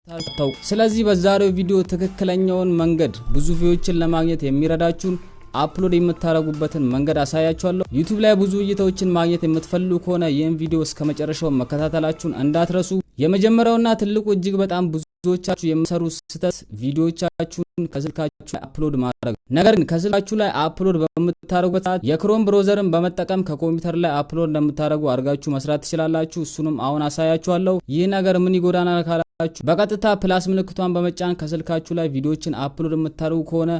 ታውቁ። ስለዚህ በዛሬው ቪዲዮ ትክክለኛውን መንገድ ብዙ view ዎችን ለማግኘት የሚረዳችሁን upload የምታደርጉበትን መንገድ አሳያችኋለሁ። YouTube ላይ ብዙ እይታዎችን ማግኘት የምትፈልጉ ከሆነ ይህን ቪዲዮ እስከ መጨረሻው መከታተላችሁን እንዳትረሱ። የመጀመሪያውና ትልቁ እጅግ በጣም ብዙዎቻችሁ የምትሰሩ ስህተት ቪዲዮዎቻችሁን ከስልካችሁ ላይ upload ማድረግ። ነገር ግን ከስልካችሁ ላይ upload በምታደርጉበት ሰዓት የ Chrome browser ን በመጠቀም ከኮምፒውተር ላይ upload እንደምታደርጉ አድርጋችሁ መስራት ትችላላችሁ። እሱንም አሁን አሳያችኋለሁ። ይህ ነገር ምን ይጎዳናል ካላችሁ፣ በቀጥታ plus ምልክቷን በመጫን ከስልካችሁ ላይ ቪዲዮዎችን upload የምታደርጉ ከሆነ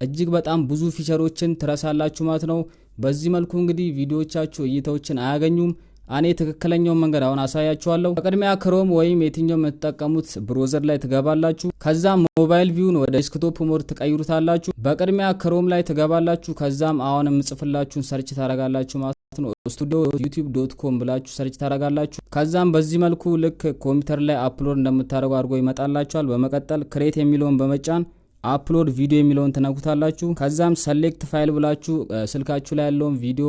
እጅግ በጣም ብዙ feature ኦችን ትረሳላችሁ ማለት ነው። በዚህ መልኩ እንግዲህ ቪዲዮዎቻችሁ እይታዎችን አያገኙም። እኔ ትክክለኛውን መንገድ አሁን አሳያችኋለሁ። በቅድሚያ Chrome ወይም የትኛው የምትጠቀሙት browser ላይ ትገባላችሁ። ከዛም mobile view ን ወደ desktop mode ትቀይሩታላችሁ። በቅድሚያ Chrome ላይ ትገባላችሁ። ከዛም አሁን የምጽፍላችሁን search ታደርጋላችሁ ማለት ነው። studio.youtube.com ብላችሁ search ታደርጋላችሁ። ከዛም በዚህ መልኩ ልክ ኮምፒውተር ላይ upload እንደምታደርጉ አድርጎ ይመጣላችኋል። በመቀጠል create የሚለውን በመጫን upload video የሚለውን ትነኩታላችሁ። ከዛም select file ብላችሁ ስልካችሁ ላይ ያለውን ቪዲዮ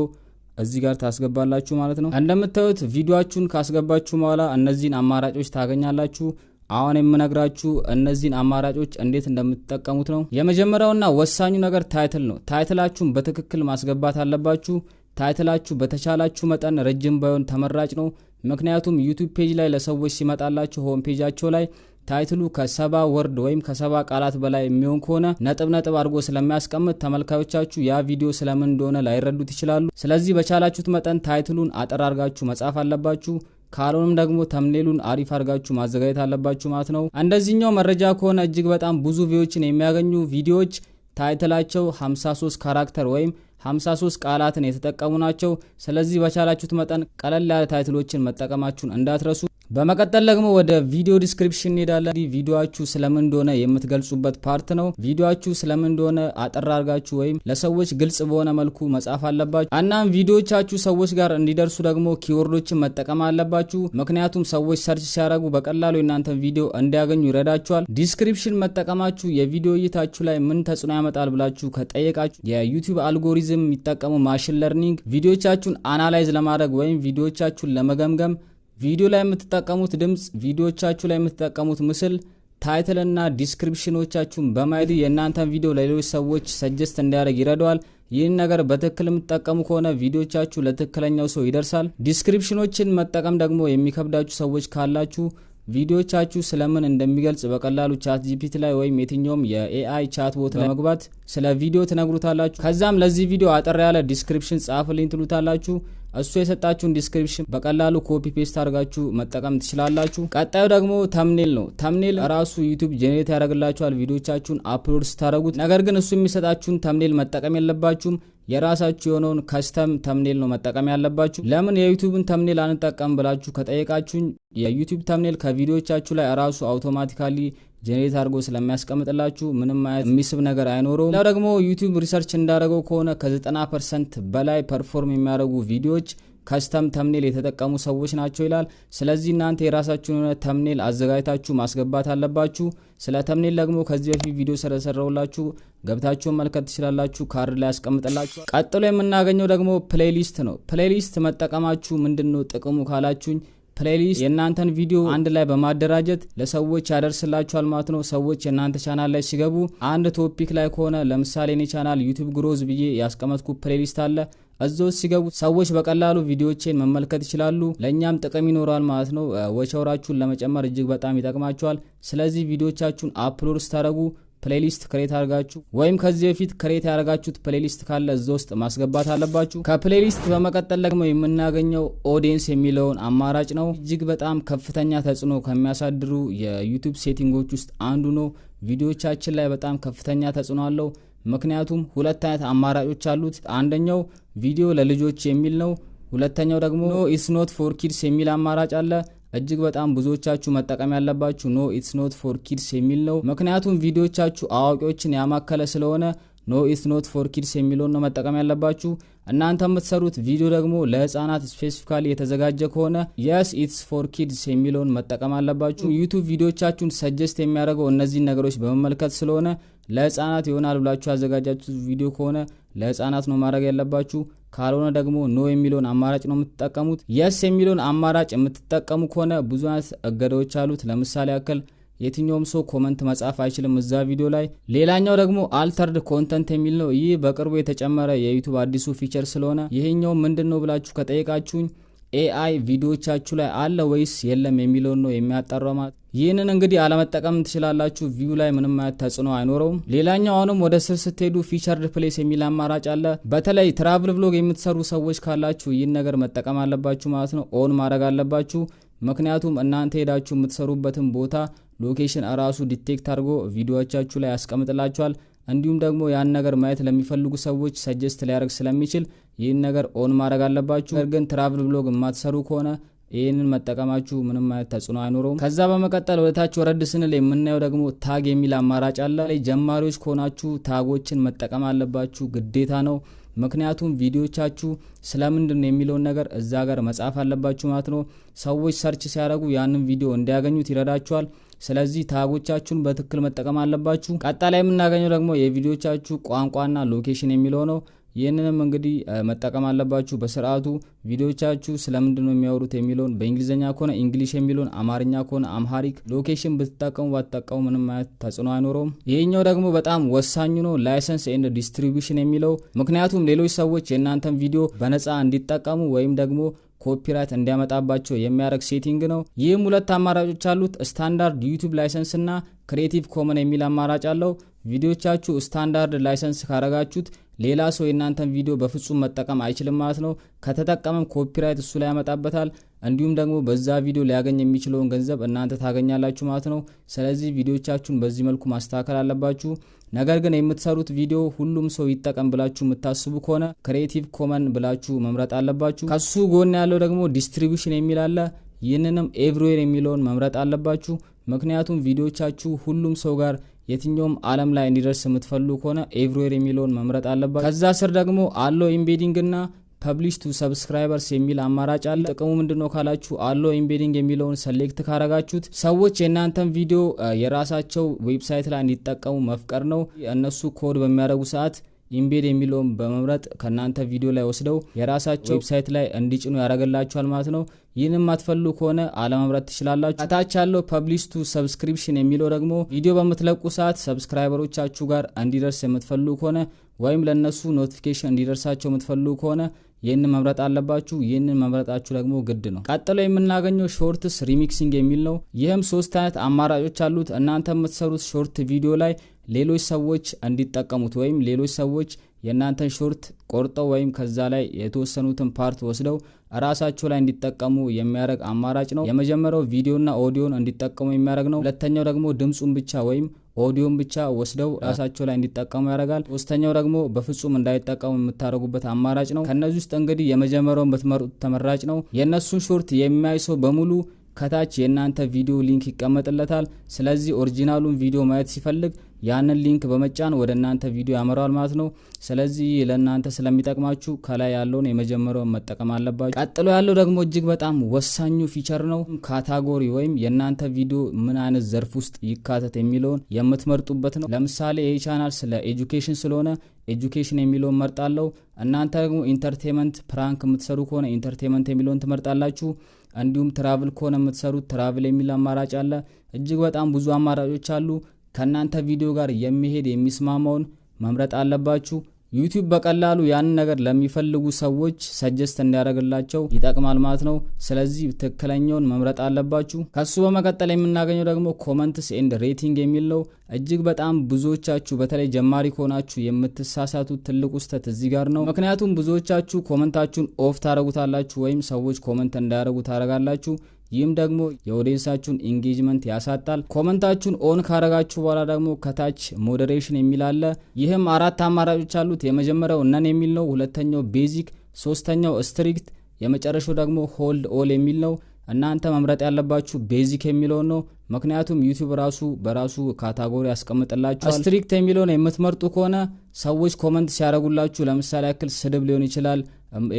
እዚህ ጋር ታስገባላችሁ ማለት ነው። እንደምታዩት ቪዲዮአችሁን ካስገባችሁ በኋላ እነዚህን አማራጮች ታገኛላችሁ። አሁን የምነግራችሁ እነዚህን አማራጮች እንዴት እንደምትጠቀሙት ነው። የመጀመሪያውና ወሳኙ ነገር title ነው። Title ኣችሁን በትክክል ማስገባት አለባችሁ። Title ኣችሁ በተቻላችሁ መጠን ረጅም ባይሆን ተመራጭ ነው። ምክንያቱም YouTube page ላይ ለሰዎች ሲመጣላቸው home page ኣቸው ላይ title ኡ ከ70 word ወይም ከ70 ቃላት በላይ የሚሆን ከሆነ ነጥብ ነጥብ አድርጎ ስለሚያስቀምጥ ተመልካዮቻችሁ ያ ቪዲዮ ስለምን እንደሆነ ላይረዱት ይችላሉ። ስለዚህ በቻላችሁት መጠን title ኡን አጠር አድርጋችሁ መጻፍ አለባችሁ። ካልሆነም ደግሞ thumbnail ኡን አሪፍ አድርጋችሁ ማዘጋጀት አለባችሁ ማለት ነው። እንደዚህኛው መረጃ ከሆነ እጅግ በጣም ብዙ view ዎችን የሚያገኙ ቪዲዮዎች title ኣቸው 53 character ወይም 53 ቃላትን የተጠቀሙ ናቸው። ስለዚህ በቻላችሁት መጠን ቀለል ያለ title ኦችን መጠቀማችሁን እንዳትረሱ። በመቀጠል ደግሞ ወደ ቪዲዮ description እንሄዳለን። ቪዲዮአችሁ ስለምን እንደሆነ የምትገልጹበት part ነው። ቪዲዮአችሁ ስለምን እንደሆነ አጠር አድርጋችሁ ወይም ለሰዎች ግልጽ በሆነ መልኩ መጻፍ አለባችሁ። እናም ቪዲዮቻችሁ ሰዎች ጋር እንዲደርሱ ደግሞ keyword ኦችን መጠቀም አለባችሁ። ምክንያቱም ሰዎች search ሲያደርጉ በቀላሉ የእናንተን ቪዲዮ እንዲያገኙ ይረዳችኋል። Description መጠቀማችሁ የቪዲዮ እይታችሁ ላይ ምን ተጽዕኖ ያመጣል ብላችሁ ከጠየቃችሁ፣ የ YouTube algorithm የሚጠቀሙ machine learning ቪዲዮቻችሁን analyze ለማድረግ ወይም ቪዲዮቻችሁን ለመገምገም ቪዲዮ ላይ የምትጠቀሙት ድምፅ፣ ቪዲዮቻችሁ ላይ የምትጠቀሙት ምስል፣ title እና description ኦቻችሁን በማየት የእናንተን ቪዲዮ ለሌሎች ሰዎች suggest እንዲያደርግ ይረዳዋል። ይህን ነገር በትክክል የምትጠቀሙ ከሆነ ቪዲዮቻችሁ ለትክክለኛው ሰው ይደርሳል። Description ኦችን መጠቀም ደግሞ የሚከብዳችሁ ሰዎች ካላችሁ ቪዲዮቻችሁ ስለምን እንደሚገልጽ በቀላሉ ChatGPT ላይ ወይም የትኛውም የ AI chatbot ላይ መግባት ስለ ቪዲዮ ትነግሩታላችሁ። ከዛም ለዚህ ቪዲዮ አጠር ያለ description ጻፍልኝ ትሉታላችሁ። እሱ የሰጣችሁን description በቀላሉ copy paste አድርጋችሁ መጠቀም ትችላላችሁ። ቀጣዩ ደግሞ thumbnail ነው። Thumbnail ራሱ YouTube generate ያደርግላችኋል ቪዲዮቻችሁን upload ስታደርጉት። ነገር ግን እሱ የሚሰጣችሁን thumbnail መጠቀም የለባችሁም። የራሳችሁ የሆነውን custom thumbnail ነው መጠቀም ያለባችሁ። ለምን የ YouTube ን thumbnail አንጠቀም ብላችሁ ከጠየቃችሁኝ፣ የ YouTube thumbnail ከቪዲዮቻችሁ ላይ ራሱ automatically generate አድርጎ ስለሚያስቀምጥላችሁ ምንም አይነት የሚስብ ነገር አይኖረውም። ሌላው ደግሞ YouTube research እንዳደረገው ከሆነ ከ90% በላይ perform የሚያደርጉ ቪዲዮዎች custom thumbnail የተጠቀሙ ሰዎች ናቸው ይላል። ስለዚህ እናንተ የራሳችሁን የሆነ thumbnail አዘጋጅታችሁ ማስገባት አለባችሁ። ስለ thumbnail ደግሞ ከዚህ በፊት ቪዲዮ ስለሰራሁላችሁ ገብታችሁ መመልከት ትችላላችሁ። ካርድ ላይ ያስቀምጥላችሁ። ቀጥሎ የምናገኘው ደግሞ playlist ነው። Playlist መጠቀማችሁ ምንድን ነው ጥቅሙ ካላችሁኝ፣ playlist የእናንተን ቪዲዮ አንድ ላይ በማደራጀት ለሰዎች ያደርስላችኋል ማለት ነው። ሰዎች የእናንተ ቻናል ላይ ሲገቡ አንድ topic ላይ ከሆነ፣ ለምሳሌ እኔ channel YouTube growth ብዬ ያስቀመጥኩ playlist አለ። እዛ ውስጥ ሲገቡ ሰዎች በቀላሉ ቪዲዮዎቼን መመልከት ይችላሉ። ለእኛም ጥቅም ይኖራል ማለት ነው። Watch hour ኣችሁን ለመጨመር እጅግ በጣም ይጠቅማችኋል። ስለዚህ ቪዲዮቻችሁን upload ስታደርጉ playlist create አድርጋችሁ ወይም ከዚህ በፊት create ያደረጋችሁት playlist ካለ እዛ ውስጥ ማስገባት አለባችሁ። ከ playlist በመቀጠል ደግሞ የምናገኘው audience የሚለውን አማራጭ ነው። እጅግ በጣም ከፍተኛ ተጽዕኖ ከሚያሳድሩ የ YouTube setting ኦች ውስጥ አንዱ ነው። ቪዲዮቻችን ላይ በጣም ከፍተኛ ተጽዕኖ አለው። ምክንያቱም ሁለት አይነት አማራጮች አሉት። አንደኛው ቪዲዮ ለልጆች የሚል ነው። ሁለተኛው ደግሞ no, it's not for kids የሚል አማራጭ አለ። እጅግ በጣም ብዙዎቻችሁ መጠቀም ያለባችሁ no, it's not for kids የሚል ነው። ምክንያቱም ቪዲዮቻችሁ አዋቂዎችን ያማከለ ስለሆነ no, it's not for kids የሚለውን ነው መጠቀም ያለባችሁ። እናንተ የምትሰሩት ቪዲዮ ደግሞ ለህፃናት specifically የተዘጋጀ ከሆነ yes, it's for kids የሚለውን መጠቀም አለባችሁ። YouTube ቪዲዮቻችሁን suggest የሚያደርገው እነዚህን ነገሮች በመመልከት ስለሆነ ለህፃናት ይሆናል ብላችሁ ያዘጋጃችሁት ቪዲዮ ከሆነ ለህፃናት ነው ማድረግ ያለባችሁ። ካልሆነ ደግሞ no የሚለውን አማራጭ ነው የምትጠቀሙት። Yes የሚለውን አማራጭ የምትጠቀሙ ከሆነ ብዙ አይነት እገዳዎች አሉት። ለምሳሌ ያክል የትኛውም ሰው comment መጻፍ አይችልም እዛ ቪዲዮ ላይ። ሌላኛው ደግሞ altered content የሚል ነው። ይህ በቅርቡ የተጨመረ የ YouTube አዲሱ feature ስለሆነ ይሄኛው ምንድነው ብላችሁ ከጠየቃችሁኝ AI ቪዲዮቻችሁ ላይ አለ ወይስ የለም የሚለውን ነው የሚያጣራው ማለት። ይህንን እንግዲህ አለመጠቀም ትችላላችሁ። View ላይ ምንም አይነት ተጽዕኖ አይኖረውም። ሌላኛው አሁንም ወደ ስር ስትሄዱ featured place የሚል አማራጭ አለ። በተለይ travel vlog የምትሰሩ ሰዎች ካላችሁ ይህን ነገር መጠቀም አለባችሁ ማለት ነው። On ማድረግ አለባችሁ። ምክንያቱም እናንተ ሄዳችሁ የምትሰሩበትን ቦታ location እራሱ detect አድርጎ ቪዲዮቻችሁ ላይ ያስቀምጥላችኋል። እንዲሁም ደግሞ ያን ነገር ማየት ለሚፈልጉ ሰዎች suggest ሊያደርግ ስለሚችል ይህን ነገር on ማድረግ አለባችሁ። ነገር ግን travel vlog የማትሰሩ ከሆነ ይህንን መጠቀማችሁ ምንም አይነት ተጽዕኖ አይኖረውም። ከዛ በመቀጠል ወደ ታች ወረድ ስንል የምናየው ደግሞ tag የሚል አማራጭ አለ። ጀማሪዎች ከሆናችሁ tag ኦችን መጠቀም አለባችሁ፣ ግዴታ ነው። ምክንያቱም ቪዲዮቻችሁ ስለምንድን ነው የሚለውን ነገር እዛ ጋር መጻፍ አለባችሁ ማለት ነው። ሰዎች search ሲያደርጉ ያንን ቪዲዮ እንዲያገኙት ይረዳችኋል። ስለዚህ tag ኦቻችሁን በትክክል መጠቀም አለባችሁ። ቀጣይ የምናገኘው ደግሞ የቪዲዮቻችሁ ቋንቋና location የሚለው ነው። ይህንንም እንግዲህ መጠቀም አለባችሁ በስርዓቱ። ቪዲዮቻችሁ ስለምንድን ነው የሚያወሩት የሚለውን በእንግሊዘኛ ከሆነ English የሚለውን፣ አማርኛ ከሆነ Amharic፣ location ብትጠቀሙ ባትጠቀሙ ምንም አይነት ተጽዕኖ አይኖረውም። ይሄኛው ደግሞ በጣም ወሳኙ ነው፣ license and distribution የሚለው። ምክንያቱም ሌሎች ሰዎች የእናንተን ቪዲዮ በነፃ እንዲጠቀሙ ወይም ደግሞ copyright እንዲያመጣባቸው የሚያደርግ setting ነው። ይህም ሁለት አማራጮች አሉት። Standard YouTube license እና Creative Common የሚል አማራጭ አለው። ቪዲዮቻችሁ standard license ካረጋችሁት ሌላ ሰው የእናንተን ቪዲዮ በፍጹም መጠቀም አይችልም ማለት ነው። ከተጠቀመም copyright እሱ ላይ ያመጣበታል። እንዲሁም ደግሞ በዛ ቪዲዮ ሊያገኝ የሚችለውን ገንዘብ እናንተ ታገኛላችሁ ማለት ነው። ስለዚህ ቪዲዮቻችሁን በዚህ መልኩ ማስተካከል አለባችሁ። ነገር ግን የምትሰሩት ቪዲዮ ሁሉም ሰው ይጠቀም ብላችሁ የምታስቡ ከሆነ Creative Common ብላችሁ መምረጥ አለባችሁ። ከሱ ጎን ያለው ደግሞ distribution የሚል አለ። ይህንንም everywhere የሚለውን መምረጥ አለባችሁ። ምክንያቱም ቪዲዮቻችሁ ሁሉም ሰው ጋር የትኛውም ዓለም ላይ እንዲደርስ የምትፈልጉ ከሆነ everywhere የሚለውን መምረጥ አለባችሁ። ከዛ ስር ደግሞ allow embedding እና publish to subscribers የሚል አማራጭ አለ። ጥቅሙ ምንድነው ካላችሁ allow embedding የሚለውን select ካረጋችሁት ሰዎች የእናንተን ቪዲዮ የራሳቸው website ላይ እንዲጠቀሙ መፍቀድ ነው። እነሱ ኮድ በሚያደርጉ ሰዓት embed የሚለውን በመምረጥ ከናንተ ቪዲዮ ላይ ወስደው የራሳቸው website ላይ እንዲጭኑ ያደርግላችኋል ማለት ነው። ይህንን የማትፈልጉ ከሆነ አለመምረጥ ትችላላችሁ። ከታች ያለው publish to subscription የሚለው ደግሞ ቪዲዮ በምትለቁ ሰዓት subscriber ኦቻችሁ ጋር እንዲደርስ የምትፈልጉ ከሆነ ወይም ለነሱ notification እንዲደርሳቸው የምትፈልጉ ከሆነ ይህንን መምረጥ አለባችሁ። ይህንን መምረጣችሁ ደግሞ ግድ ነው። ቀጥሎ የምናገኘው shorts remixing የሚል ነው። ይህም ሶስት አይነት አማራጮች አሉት። እናንተ የምትሰሩት short ቪዲዮ ላይ ሌሎች ሰዎች እንዲጠቀሙት ወይም ሌሎች ሰዎች የእናንተን short ቆርጠው ወይም ከዛ ላይ የተወሰኑትን part ወስደው ራሳቸው ላይ እንዲጠቀሙ የሚያደርግ አማራጭ ነው። የመጀመሪያው ቪዲዮና ኦዲዮን እንዲጠቀሙ የሚያደርግ ነው። ሁለተኛው ደግሞ ድምጹን ብቻ ወይም ኦዲዮን ብቻ ወስደው ራሳቸው ላይ እንዲጠቀሙ ያደርጋል። ሶስተኛው ደግሞ በፍጹም እንዳይጠቀሙ የምታደርጉበት አማራጭ ነው። ከነዚህ ውስጥ እንግዲህ የመጀመሪያውን ብትመርጡት ተመራጭ ነው። የእነሱን short የሚያይ ሰው በሙሉ ከታች የእናንተ ቪዲዮ link ይቀመጥለታል። ስለዚህ original ኡን ቪዲዮ ማየት ሲፈልግ ያንን link በመጫን ወደ እናንተ ቪዲዮ ያመራዋል ማለት ነው። ስለዚህ ለእናንተ ስለሚጠቅማችሁ ከላይ ያለውን የመጀመሪያውን መጠቀም አለባችሁ። ቀጥሎ ያለው ደግሞ እጅግ በጣም ወሳኙ feature ነው። Category ወይም የእናንተ ቪዲዮ ምን አይነት ዘርፍ ውስጥ ይካተት የሚለውን የምትመርጡበት ነው። ለምሳሌ ይህ ቻናል ስለ education ስለሆነ education የሚለውን መርጣለሁ። እናንተ ደግሞ entertainment፣ prank የምትሰሩ ከሆነ entertainment የሚለውን ትመርጣላችሁ። እንዲሁም travel ከሆነ የምትሰሩት travel የሚል አማራጭ አለ። እጅግ በጣም ብዙ አማራጮች አሉ። ከእናንተ ቪዲዮ ጋር የሚሄድ የሚስማማውን መምረጥ አለባችሁ። YouTube በቀላሉ ያንን ነገር ለሚፈልጉ ሰዎች suggest እንዲያደርግላቸው ይጠቅማል ማለት ነው። ስለዚህ ትክክለኛውን መምረጥ አለባችሁ። ከሱ በመቀጠል የምናገኘው ደግሞ comments and rating የሚል ነው። እጅግ በጣም ብዙዎቻችሁ በተለይ ጀማሪ ከሆናችሁ የምትሳሳቱት ትልቁ ስህተት እዚህ ጋር ነው። ምክንያቱም ብዙዎቻችሁ comment ኣችሁን off ታደርጉታላችሁ ወይም ሰዎች comment እንዳያደርጉ ታደርጋላችሁ። ይህም ደግሞ የ audience ኣችሁን engagement ያሳጣል። Comment ኣችሁን on ካረጋችሁ በኋላ ደግሞ ከታች moderation የሚል አለ። ይህም አራት አማራጮች አሉት። የመጀመሪያው none የሚል ነው። ሁለተኛው basic፣ ሶስተኛው strict፣ የመጨረሻው ደግሞ hold all የሚል ነው። እናንተ መምረጥ ያለባችሁ basic የሚለውን ነው። ምክንያቱም YouTube ራሱ በራሱ category ያስቀምጥላችኋል። Strict የሚለውን የምትመርጡ ከሆነ ሰዎች comment ሲያደርጉላችሁ ለምሳሌ ያክል ስድብ ሊሆን ይችላል፣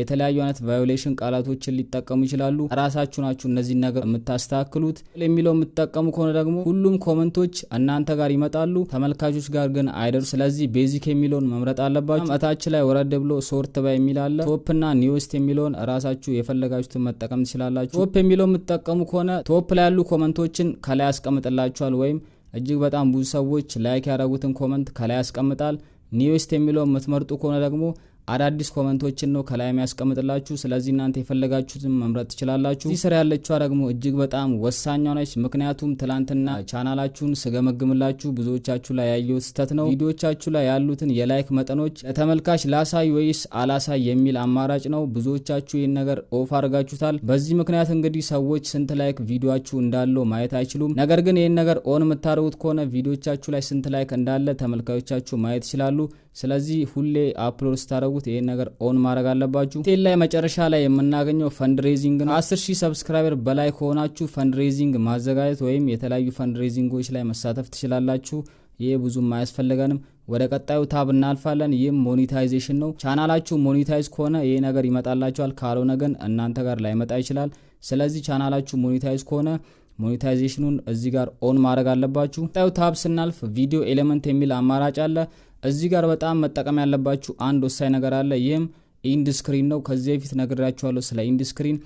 የተለያዩ አይነት violation ቃላቶችን ሊጠቀሙ ይችላሉ። ራሳችሁ ናችሁ እነዚህን ነገር የምታስተካክሉት። የሚለው የምትጠቀሙ ከሆነ ደግሞ ሁሉም comment ኦች እናንተ ጋር ይመጣሉ፣ ተመልካቾች ጋር ግን አይደርሱ። ስለዚህ basic የሚለውን መምረጥ አለባችሁ። እታች ላይ ወረድ ብሎ sort by የሚል አለ። Top እና newest የሚለውን ራሳችሁ የፈለጋችሁትን መጠቀም ትችላላችሁ። Top የሚለው የምትጠቀሙ ከሆነ top ላይ ያሉ comment ኦችን ከላይ ያስቀምጥላችኋል፣ ወይም እጅግ በጣም ብዙ ሰዎች like ያደረጉትን comment ከላይ ያስቀምጣል። Newest የሚለው የምትመርጡ ከሆነ ደግሞ አዳዲስ comment ኦችን ነው ከላይ የሚያስቀምጥላችሁ። ስለዚህ እናንተ የፈለጋችሁትን መምረጥ ትችላላችሁ። እዚህ ስር ያለችዋ ደግሞ እጅግ በጣም ወሳኟ ነች። ምክንያቱም ትላንትና ቻናላችሁን ስገመግምላችሁ ብዙዎቻችሁ ላይ ያየሁት ስህተት ነው። ቪዲዮቻችሁ ላይ ያሉትን የ like መጠኖች ለተመልካች ላሳይ ወይስ አላሳይ የሚል አማራጭ ነው። ብዙዎቻችሁ ይህን ነገር off አድርጋችሁታል። በዚህ ምክንያት እንግዲህ ሰዎች ስንት like ቪዲዮአችሁ እንዳለው ማየት አይችሉም። ነገር ግን ይህን ነገር on የምታደርጉት ከሆነ ቪዲዮቻችሁ ላይ ስንት like እንዳለ ተመልካቾቻችሁ ማየት ይችላሉ። ስለዚህ ሁሌ upload ስታደርጉት ይሄን ነገር on ማድረግ አለባችሁ። ቴል ላይ መጨረሻ ላይ የምናገኘው fundraising ነው። 10,000 subscriber በላይ ከሆናችሁ fundraising ማዘጋጀት ወይም የተለያዩ fundraising ኦች ላይ መሳተፍ ትችላላችሁ። ይሄ ብዙም አያስፈልገንም። ወደ ቀጣዩ tab እናልፋለን። ይህም monetization ነው። ቻናላችሁ monetize ከሆነ ይሄ ነገር ይመጣላችኋል፣ ካልሆነ ግን እናንተ ጋር ላይመጣ ይችላል። ስለዚህ ቻናላችሁ monetize ከሆነ monetization ኑን እዚህ ጋር on ማድረግ አለባችሁ። ቀጣዩ tab ስናልፍ video element የሚል አማራጭ አለ። እዚህ ጋር በጣም መጠቀም ያለባችሁ አንድ ወሳኝ ነገር አለ። ይህም end screen ነው። ከዚህ በፊት ነግሬያችኋለሁ ስለ end screen።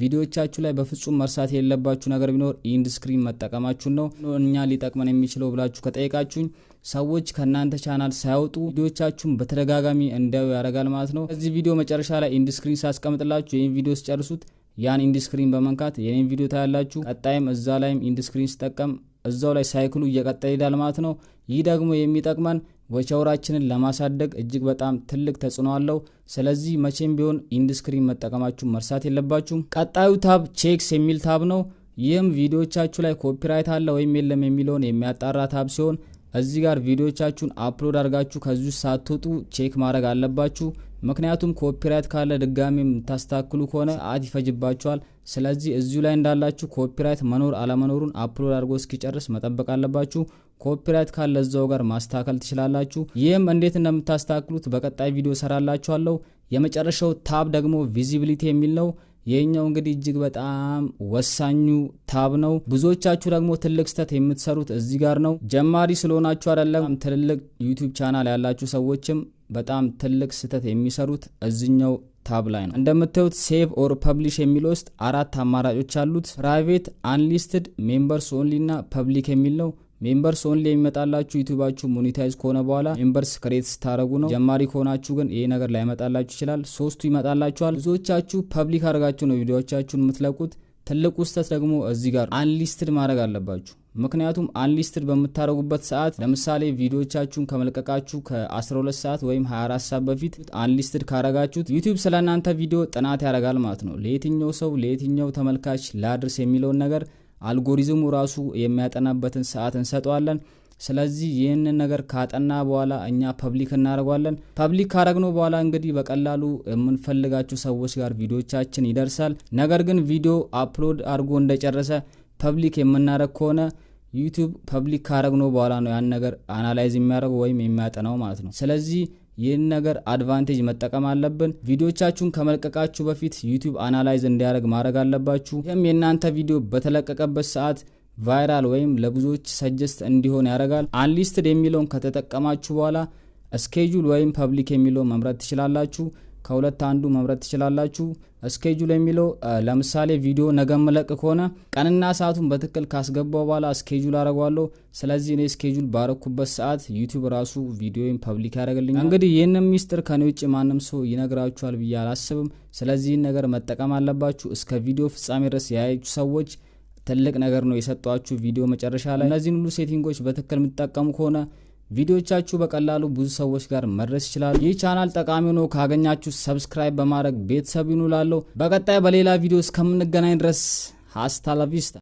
ቪዲዮቻችሁ ላይ በፍጹም መርሳት የሌለባችሁ ነገር ቢኖር end screen መጠቀማችሁን ነው። እኛ ሊጠቅመን የሚችለው ብላችሁ ከጠየቃችሁኝ ሰዎች ከእናንተ ቻናል ሳይወጡ ቪዲዮቻችሁን በተደጋጋሚ እንዲያዩ ያደርጋል ማለት ነው። ከዚህ ቪዲዮ መጨረሻ ላይ end screen ሳስቀምጥላችሁ ይህን ቪዲዮ ስጨርሱት ያን end screen በመንካት የኔን ቪዲዮ ታያላችሁ። ቀጣይም እዛ ላይም end screen ስጠቀም እዛው ላይ cycle ኡ እየቀጠለ ይሄዳል ማለት ነው። ይህ ደግሞ የሚጠቅመን watch hour ኣችንን ለማሳደግ እጅግ በጣም ትልቅ ተጽዕኖ አለው። ስለዚህ መቼም ቢሆን end screen መጠቀማችሁ መርሳት የለባችሁም። ቀጣዩ tab checks የሚል tab ነው። ይህም ቪዲዮቻችሁ ላይ copyright አለ ወይም የለም የሚለውን የሚያጣራ tab ሲሆን እዚህ ጋር ቪዲዮቻችሁን upload አድርጋችሁ ከዚሁ ሳትወጡ check ማድረግ አለባችሁ። ምክንያቱም copyright ካለ ድጋሚ የምታስተካክሉ ከሆነ ሰዓት ይፈጅባችኋል። ስለዚህ እዚሁ ላይ እንዳላችሁ copyright መኖር አለመኖሩን upload አድርጎ እስኪጨርስ መጠበቅ አለባችሁ። Copyright ካለ እዛው ጋር ማስተካከል ትችላላችሁ። ይህም እንዴት እንደምታስተካክሉት በቀጣይ ቪዲዮ ሰራላችኋለሁ። የመጨረሻው tab ደግሞ visibility የሚል ነው። ይህኛው እንግዲህ እጅግ በጣም ወሳኙ tab ነው። ብዙዎቻችሁ ደግሞ ትልቅ ስህተት የምትሰሩት እዚህ ጋር ነው። ጀማሪ ስለሆናችሁ አይደለም፣ ትልልቅ YouTube ቻናል ያላችሁ ሰዎችም በጣም ትልቅ ስህተት የሚሰሩት እዚኛው tab ላይ ነው። እንደምታዩት save or publish የሚለው ውስጥ አራት አማራጮች አሉት። Private፣ unlisted፣ members only እና public የሚል ነው። Members only የሚመጣላችሁ YouTube ኣችሁ monetize ከሆነ በኋላ members create ስታደረጉ ነው። ጀማሪ ከሆናችሁ ግን ይሄ ነገር ላይመጣላችሁ ይችላል። ሶስቱ ይመጣላችኋል። ብዙዎቻችሁ public አድርጋችሁ ነው ቪዲዮዎቻችሁን የምትለቁት። ትልቁ ስህተት ደግሞ እዚህ ጋር unlisted ማድረግ አለባችሁ። ምክንያቱም unlisted በምታደርጉበት ሰዓት ለምሳሌ ቪዲዮቻችሁን ከመልቀቃችሁ ከ12 ሰዓት ወይም 24 ሰዓት በፊት unlisted ካረጋችሁት YouTube ስለ እናንተ ቪዲዮ ጥናት ያደርጋል ማለት ነው። ለየትኛው ሰው ለየትኛው ተመልካች ላድርስ የሚለውን ነገር አልጎሪዝሙ ራሱ የሚያጠናበትን ሰዓት እንሰጠዋለን። ስለዚህ ይህንን ነገር ካጠና በኋላ እኛ public እናደርገዋለን። Public ካረግነው በኋላ እንግዲህ በቀላሉ የምንፈልጋቸው ሰዎች ጋር ቪዲዮቻችን ይደርሳል። ነገር ግን ቪዲዮ upload አድርጎ እንደጨረሰ public የምናደርግ ከሆነ YouTube public ካረግነው በኋላ ነው ያን ነገር analyze የሚያደርገው ወይም የሚያጠናው ማለት ነው። ስለዚህ ይህን ነገር advantage መጠቀም አለብን። ቪዲዮቻችሁን ከመልቀቃችሁ በፊት YouTube analyze እንዲያደርግ ማድረግ አለባችሁ። ይህም የእናንተ ቪዲዮ በተለቀቀበት ሰዓት viral ወይም ለብዙዎች suggest እንዲሆን ያደርጋል። Unlisted የሚለውን ከተጠቀማችሁ በኋላ schedule ወይም public የሚለውን መምረጥ ትችላላችሁ። ከሁለት አንዱ መምረጥ ትችላላችሁ። Schedule የሚለው ለምሳሌ ቪዲዮ ነገ መለቅ ከሆነ ቀንና ሰዓቱን በትክክል ካስገባው በኋላ schedule አደርገዋለሁ። ስለዚህ እኔ schedule ባረኩበት ሰዓት YouTube ራሱ ቪዲዮን public ያደርግልኛል። እንግዲህ ይህንን ሚስጥር ከኔ ውጭ ማንም ሰው ይነግራችኋል ብዬ አላስብም። ስለዚህ ይህን ነገር መጠቀም አለባችሁ። እስከ ቪዲዮ ፍጻሜ ድረስ ያያችሁ ሰዎች ትልቅ ነገር ነው የሰጧችሁ ቪዲዮ መጨረሻ ላይ። እነዚህን ሁሉ setting ኦች በትክክል የምትጠቀሙ ከሆነ ቪዲዮቻችሁ በቀላሉ ብዙ ሰዎች ጋር መድረስ ይችላል። ይህ ቻናል ጠቃሚ ሆኖ ካገኛችሁ subscribe በማድረግ ቤተሰብ ይሁኑ እላለሁ። በቀጣይ በሌላ ቪዲዮ እስከምንገናኝ ድረስ hasta la vista።